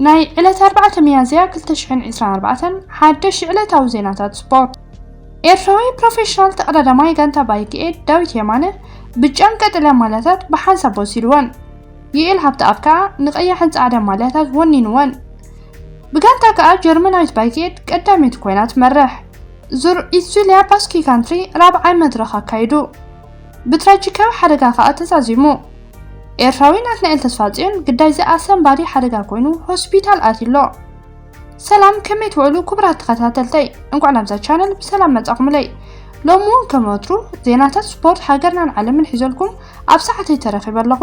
ናይ ዕለት ኣርባዕተ ሚያዝያ ክልተ ሽሕን ዕስራን ኣርባዕተን ሓድሽ ዕለታዊ ዜናታት ስፖርት። ኤርትራዊ ፕሮፌሽናል ተቐዳዳማይ ጋንታ ባይክ ኤድ ዳዊት የማነ ብጫን ቀጠልያን ማልያታት ብሓንሳብ ወሲድወን። ዩኤል ሃብተኣብ ከኣ ንቐያሕን ጻዕዳን ማልያታት ወኒንወን። ብጋንታ ከኣ ጀርመናዊት ባይክ ኤድ ቀዳመይቲ ኮይና ትመርሕ። ዙር ኢትዙልያ ባስኪ ካንትሪ ራብዓይ መድረኽ ኣካይዱ። ብትራጂካዊ ሓደጋ ከኣ ተዛዚሙ። ኤርትራዊ ናትናኤል ተስፋጽዮን ግዳይ ዝኣሰንባዲ ሓደጋ ኮይኑ ሆስፒታል ኣትዩ ኣሎ። ሰላም፣ ከመይ ትውዕሉ ክቡራት ተኸታተልተይ? እንኳዕ ናብዛ ቻነል ብሰላም መጻኹምለይ። ሎሚ እውን ከም ወትሩ ዜናታት ስፖርት ሃገርናን ዓለምን ሒዘልኩም ኣብ ሰዓተይ ተረኺበ ኣለኹ።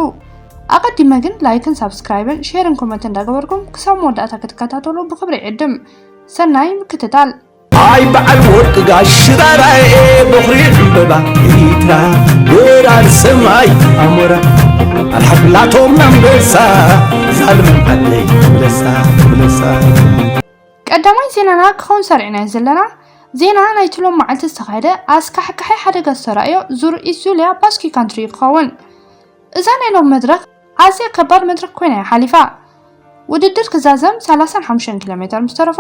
ኣቐዲመ ግን ላይክን ሳብስክራይብን ሼርን ኮመንት እንዳገበርኩም ክሳብ መወዳእታ ክትከታተሉ ብኽብሪ ይዕድም። ሰናይ ምክትታል። ኣይ በዓል ወርቂ ጋሽ ዳራኤ፣ ቦኽሪ ዕምበባ ኤሪትራ፣ ወራር ሰማይ ኣሞራ፣ ኣልሓፍላቶም ኣንበሳ፣ ዛልም ዓለይ ብለሳ፣ ብለሳ። ቀዳማይ ዜናና ክኸውን ሰሪዕናዮ ዘለና ዜና ናይቲ ሎም መዓልቲ ዝተኻየደ ኣስካሕካሒ ሓደጋ ዝተራእዮ ዙር ኢትዙልያ ባስኪ ካንትሪ ክኸውን። እዛ ናይ ሎም መድረኽ ኣዝያ ከባድ መድረኽ ኮይና እያ ሓሊፋ። ውድድር ክዛዘም ሰላሳን ሓሙሽተን ኪሎ ሜተር ምስ ተረፎ፣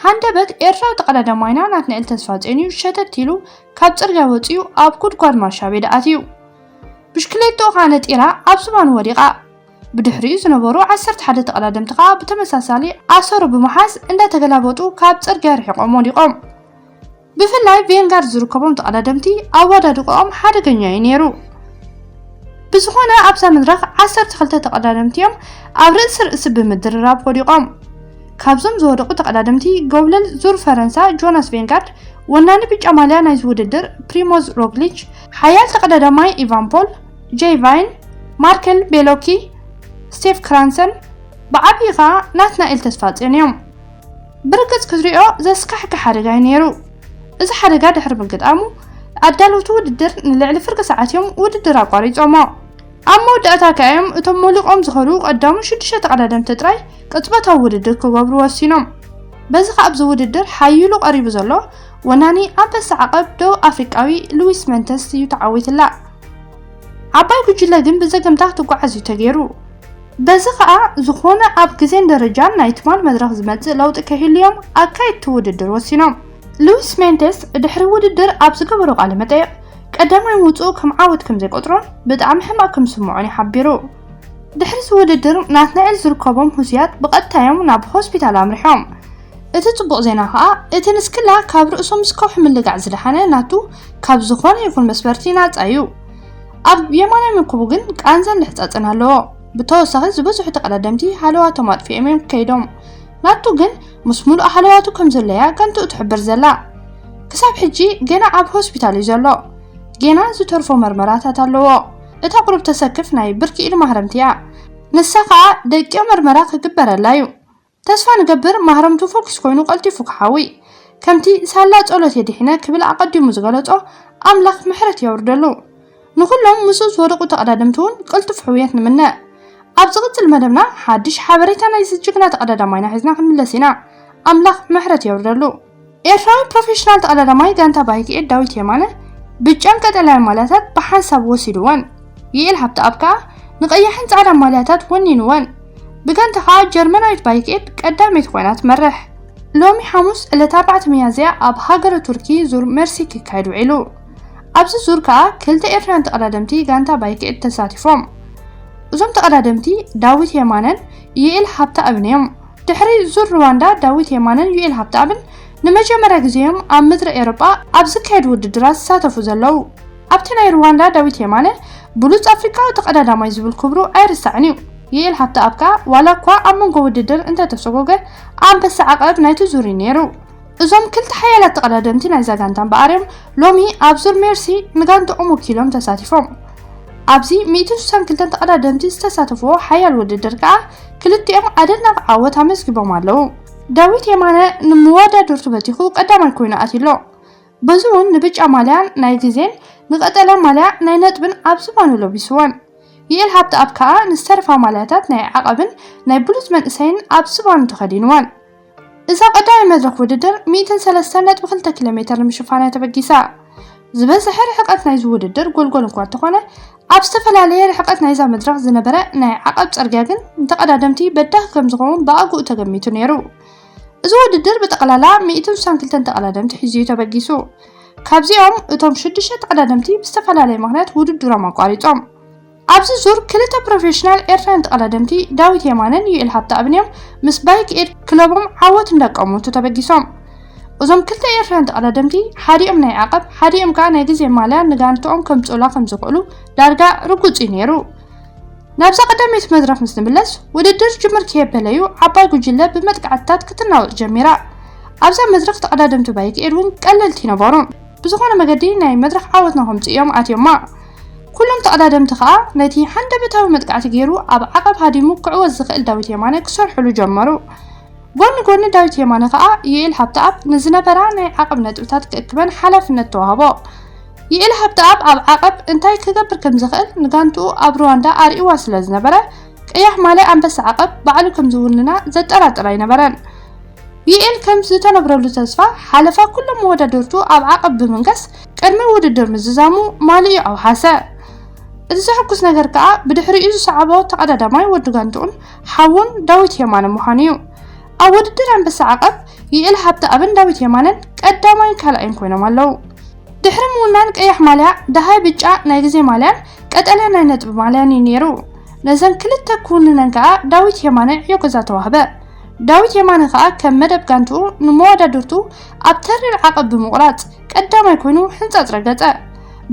ሃንደበት ኤርትራዊ ተቐዳዳማይና ናትናኤል ተስፋጽዮን እዩ ሸተት ኢሉ ካብ ጽርግያ ወጺኡ ኣብ ጉድጓድ ማሻቤድ ኣትዩ። ብሽክሌትኡ ከኣ ነጢራ ኣብ ዝባኑ ወዲቓ። ብድሕሪኡ ዝነበሩ ዓሰርተ ሓደ ተቐዳደምቲ ከኣ ብተመሳሳሊ ኣሰሩ ብምሓዝ እንዳተገላበጡ ካብ ጽርግያ ርሒቖም ወዲቖም። ብፍላይ ቬንጋርድ ዝርከቦም ተቐዳደምቲ ኣወዳድቆኦም ሓደገኛ እዩ ነይሩ። ብዝኾነ ኣብዛ መድረኽ ዓሰርተ ክልተ ተቐዳደምቲ እዮም ኣብ ርእሲ ርእሲ ብምድርራብ ወዲቖም። ካብዞም ዝወደቑ ተቐዳደምቲ ጎብለል ዙር ፈረንሳ ጆናስ ቬንጋርድ፣ ወናኒ ብጫ ማልያ ናይዚ ውድድር ፕሪሞዝ ሮግሊች፣ ሓያል ተቐዳዳማይ ኢቫን ፖል፣ ጄይ ቫይን፣ ማርከል ቤሎኪ፣ ስቴፍ ክራንሰን፣ ብዓብዪ ኸኣ ናትናኤል ተስፋጽዮን እዮም። ብርግጽ ክትሪኦ ዘስካሕክሕ ሓደጋ እዩ ነይሩ። እዚ ሓደጋ ድሕሪ ምግጣሙ ኣዳለውቲ ውድድር ንልዕሊ ፍርቂ ሰዓት እዮም ውድድር ኣቋሪጾሞ። ኣብ መወዳእታ ከኣ እዮም እቶም ሞሊቖም ዝኸዱ ቀዳሙ ሽዱሽተ ተቐዳደምቲ ጥራይ ቅጽበታዊ ውድድር ክገብሩ ወሲኖም። በዚ ከኣ ኣብዚ ውድድር ሓይሉ ቀሪቡ ዘሎ ወናኒ ኣንበሳ ዓቐብ ደቡብ ኣፍሪቃዊ ሉዊስ መንተስ እዩ ተዓዊትላ። ዓባይ ጉጅለ ግን ብዘገምታ ክትጓዓዝ እዩ ተገይሩ። በዚ ከኣ ዝኾነ ኣብ ግዜን ደረጃን ናይ ትማል መድረኽ ዝመጽእ ለውጢ ከይህልዮም ኣካየድቲ ውድድር ወሲኖም። ሉዊስ ሜንቴስ ድሕሪ ውድድር ኣብ ዝገበሮ ቃለ መጠይቕ፣ ቀዳማይ ምውጽኡ ከም ዓወት ከም ዘይቆጽሮን ብጣዕሚ ሕማቕ ከም ዝስምዖን እዩ ሓቢሩ። ድሕሪ እዚ ውድድር ናትናኤል ዝርከቦም ህዙያት ብቐጥታ እዮም ናብ ሆስፒታል ኣምሪሖም። እቲ ጽቡቕ ዜና ከኣ እቲ ንስክላ ካብ ርእሱ ምስ ከውሒ ምልጋዕ ዝደሓነ ናቱ ካብ ዝኾነ ይኹን መስበርቲ ናጻ እዩ። ኣብ የማናይ መንኩቡ ግን ቃንዛን ልሕጻጽን ኣለዎ። ብተወሳኺ ዝበዝሑ ተቐዳደምቲ ሃለዋቶም ኣጥፊኦም እዮም ከይዶም። ናቱ ግን ምስ ሙሉእ ሃለዋቱ ከም ዘለያ ከንትኡ ትሕብር ዘላ። ክሳብ ሕጂ ገና ኣብ ሆስፒታል እዩ ዘሎ። ገና ዝተርፎ መርመራታት ኣለዎ። እታ ቁሩብ ተሰክፍ ናይ ብርኪ ኢድ ማህረምቲ እያ። ንሳ ከኣ ደቂቕ መርመራ ክግበረላ እዩ። ተስፋ ንገብር ማህረምቱ ፈኩስ ኮይኑ ቀልጢፉ ክሓዊ። ከምቲ ሳላ ጸሎት የድሒነ ክብል ኣቐዲሙ ዝገለጾ ኣምላኽ ምሕረት የውርደሉ። ንኹሎም ምስኡ ዝወደቑ ተቐዳደምቲ እውን ቅልጡፍ ሕውየት ንምነ። ኣብ ዝቕጽል መደብና ሓድሽ ሓበሬታ ናይዚ ጅግና ተቐዳዳማይና ሒዝና ክንምለስ ኢና። ኣምላኽ ምሕረት የውርደሉ። ኤርትራዊ ፕሮፌሽናል ተቐዳዳማይ ጋንታ ባይክ ኤድ ዳዊት የማነ ብጫን ቀጠልያን ማልያታት ብሓንሳብ ወሲድወን። ዩኤል ሃብተኣብ ከኣ ንቐያሕን ጻዕዳን ማልያታት ወኒንወን። ብጋንታ ከኣ ጀርመናዊት ባይክ ኤድ ቀዳመይቲ ኮይና ትመርሕ። ሎሚ ሓሙስ ዕለት ኣርባዕተ ሚያዝያ ኣብ ሃገረ ቱርኪ ዙር ሜርሲ ክካየድ ውዒሉ። ኣብዚ ዙር ከኣ ክልተ ኤርትራውያን ተቐዳደምቲ ጋንታ ባይክ ኤድ ተሳቲፎም። እዞም ተቐዳደምቲ ዳዊት የማነን ዩኤል ሃብተኣብን እዮም። ድሕሪ ዙር ሩዋንዳ ዳዊት የማነን ዩኤል ሃብተኣብን ንመጀመርያ ግዜ እዮም ኣብ ምድሪ ኤውሮጳ ኣብ ዝካየድ ውድድራት ዝሳተፉ ዘለዉ። ኣብቲ ናይ ሩዋንዳ ዳዊት የማነ ብሉጽ ኣፍሪቃዊ ተቐዳዳማይ ዝብል ክብሩ ኣይርሳዕን እዩ። ዩኤል ሃብተኣብ ከኣ ዋላ እኳ ኣብ መንጎ ውድድር እንተተሰጎገ ኣንበሳ ዓቐብ ናይቲ ዙር እዩ ነይሩ። እዞም ክልተ ሓያላት ተቐዳደምቲ ናይዛ ጋንታ እምበኣር እዮም ሎሚ ኣብ ዙር ሜርሲ ንጋንትኦም ወኪሎም ተሳቲፎም። ኣብዚ ሚእትን ስሳን ክልተን ተቐዳደምቲ ዝተሳተፍዎ ሓያል ውድድር ከኣ ክልቲኦም ኣደናቒ ዓወት ኣመዝጊቦም ኣለዉ። ዳዊት የማነ ንመወዳድርቱ በቲኹ ቀዳማይ ኮይኑ ኣትዩ ኣሎ። በዚ እውን ንብጫ ማልያን ናይ ግዜን ንቀጠልያ ማልያ ናይ ነጥብን ኣብ ዝባኑ ለቢስወን። ዩኤል ሃብተኣብ ከኣ ንዝተርፋ ማልያታት ናይ ዓቐብን ናይ ብሉጽ መንእሰይን ኣብ ዝባኑ ተኸዲንወን። እዛ ቀዳማይ መድረኽ ውድድር ሚእትን ሰለስተን ነጥቢ ክልተ ኪሎ ሜተር ንምሽፋን እያ ተበጊሳ። ዝበዝሐ ርሕቀት ናይዚ ውድድር ጎልጎል እኳ እንተኾነ፣ ኣብ ዝተፈላለየ ርሕቀት ናይዛ መድረኽ ዝነበረ ናይ ዓቐብ ጽርግያ ግን ንተቐዳደምቲ በዳሂ ከም ዝኸውን ብኣግኡ ተገሚቱ ነይሩ። እዚ ውድድር ብጠቕላላ ሚእትን ስሳን ክልተን ተቐዳደምቲ ሒዙ እዩ ተበጊሱ። ካብዚኦም እቶም ሽዱሽተ ተቐዳደምቲ ብዝተፈላለየ ምኽንያት ውድድሮም ኣቋሪጾም። ኣብዚ ዙር ክልተ ፕሮፌሽናል ኤርትራውያን ተቐዳደምቲ ዳዊት የማነን ዩኤል ሃብተኣብን እዮም ምስ ባይክ ኤድ ክለቦም ዓወት እንዳቀመቱ ተበጊሶም። እዞም ክልተ ኤርትራውያን ተቐዳደምቲ ሓዲኦም ናይ ዓቐብ ሓዲኦም ከኣ ናይ ግዜ ማልያ ንጋንትኦም ከምጽኡላ ከም ዝኽእሉ ዳርጋ ርጉጽ እዩ ነይሩ። ናብዛ ቀዳመይቲ መድረኽ ምስ ንምለስ ውድድር ጅምር ከየበለዩ ዓባይ ጉጅለ ብመጥቃዕትታት ክትናወጥ ጀሚራ። ኣብዛ መድረኽ ተቐዳደምቲ ባይክ ኤድ እውን ቀለልቲ ነበሩ። ብዝኾነ መገዲ ናይ መድረኽ ዓወትና ከምጽኡ እዮም ኣትዮማ። ኩሎም ተቐዳደምቲ ከኣ ነቲ ሓንደበታዊ መጥቃዕቲ ገይሩ ኣብ ዓቐብ ሃዲሙ ክዕወት ዝኽእል ዳዊት የማነ ክሰርሕሉ ጀመሩ። ጎኒ ጎኒ ዳዊት የማነ ከኣ ዩኤል ሃብተኣብ ንዝነበራ ናይ ዓቐብ ነጥብታት ክእክበን ሓላፍነት ተዋህቦ። ዩኤል ሃብተኣብ ኣብ ዓቐብ እንታይ ክገብር ከም ዝኽእል ንጋንትኡ ኣብ ሩዋንዳ ኣርእይዋ ስለ ዝነበረ ቀያሕ ማልያ ኣንበሳ ዓቐብ ባዕሉ ከም ዝውንና ዘጠራጥር ኣይነበረን። ዩኤል ከም ዝተነብረሉ ተስፋ ሓለፋ ኩሎም መወዳድርቱ ኣብ ዓቐብ ብምንጋስ ቅድሚ ውድድር ምዝዛሙ ማልዩ ኣውሓሰ። እቲ ዘሐጉስ ነገር ከኣ ብድሕሪኡ ዝሰዓቦ ተቐዳዳማይ ወዲ ጋንትኡን ሓውን ዳዊት የማነ ምዃኑ እዩ። ኣብ ውድድር ኣንበሳ ዓቐብ ዩኤል ሃብተኣብን ዳዊት የማነን ቀዳማይን ካልኣይን ኮይኖም ኣለዉ። ድሕሪ ምውናን ቀያሕ ማልያ፣ ደሃይ ብጫ ናይ ግዜ ማልያን ቀጠልያ ናይ ነጥቢ ማልያን እዩ ነይሩ። ነዘን ክልተ ክውንነን ከኣ ዳዊት የማነ ዕዮ ገዛ ተዋህበ። ዳዊት የማነ ከኣ ከም መደብ ጋንትኡ ንመወዳድርቱ ኣብ ተሪር ዓቐብ ብምቑራጽ ቀዳማይ ኮይኑ ሕንጻጽ ረገጸ።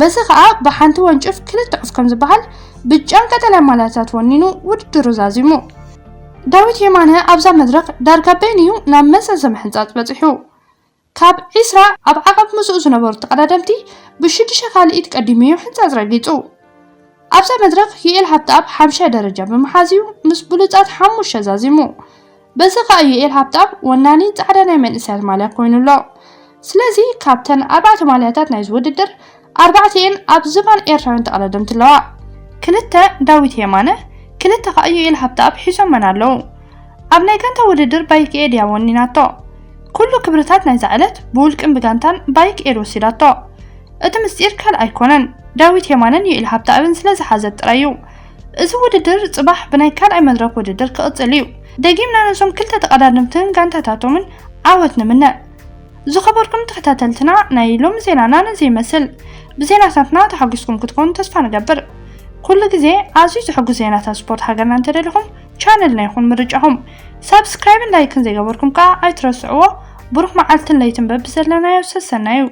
በዚ ከኣ ብሓንቲ ወንጭፍ ክልተ ዑፍ ከም ዝበሃል ብጫን ቀጠልያን ማልያታት ወኒኑ ውድድሩ ዛዚሙ። ዳዊት የማነ ኣብዛ መድረኽ ዳርጋ በይኑ እዩ ናብ መዘዘ ምሕንጻጽ በጺሑ። ካብ ዒስራ ኣብ ዓቐብ ምስኡ ዝነበሩ ተቐዳደምቲ ብሽዱሽተ ካልኢት ቀዲሙ እዩ ሕንጻጽ ረጊጹ። ኣብዛ መድረኽ ዩኤል ሃብተኣብ ሓምሻይ ደረጃ ብምሓዝ እዩ ምስ ብሉጻት ሓሙሽተ ዛዚሙ። በዚ ከኣ ዩኤል ሃብተኣብ ወናኒ ጻዕዳ ናይ መንእሰያት ማልያ ኮይኑ ኣሎ። ስለዚ ካብተን ኣርባዕተ ማልያታት ናይዚ ውድድር ኣርባዕቲኤን ኣብ ዝባን ኤርትራውያን ተቐዳደምቲ ኣለዋ። ክልተ ዳዊት የማነ፣ ክልተ ከኣ ዩኤል ሃብተኣብ ሒዞመን ኣለዉ። ኣብ ናይ ጋንታ ውድድር ባይክ ኤድ እያ ወኒናቶ። ኩሉ ክብርታት ናይዛ ዕለት ብውልቅን ብጋንታን ባይክ ኤድ ወሲዳቶ። እቲ ምስጢር ካልእ ኣይኮነን፣ ዳዊት የማነን ዩኤል ሃብተኣብን ስለ ዝሓዘት ጥራይ እዩ። እዚ ውድድር ጽባሕ ብናይ ካልኣይ መድረኽ ውድድር ክቕጽል እዩ። ደጊምና ነዞም ክልተ ተቐዳደምትን ጋንታታቶምን ዓወት ንምነ። ዝኸበርኩም ተኸታተልትና፣ ናይ ሎሚ ዜናና ነዚ ይመስል። ብዜናታትና ተሓጒስኩም ክትኮኑ ተስፋ ንገብር። ኩሉ ግዜ ኣዝዩ ዘሐጉስ ዜናታት ስፖርት ሃገርና እንተደሊኹም፣ ቻነልና ይኹን ምርጫኹም። ሳብስክራይብን ላይክን ዘይገበርኩም ከኣ ኣይትረስዕዎ። ብሩኽ መዓልትን ለይትን በብዘለናዮ ሰሰናዩ።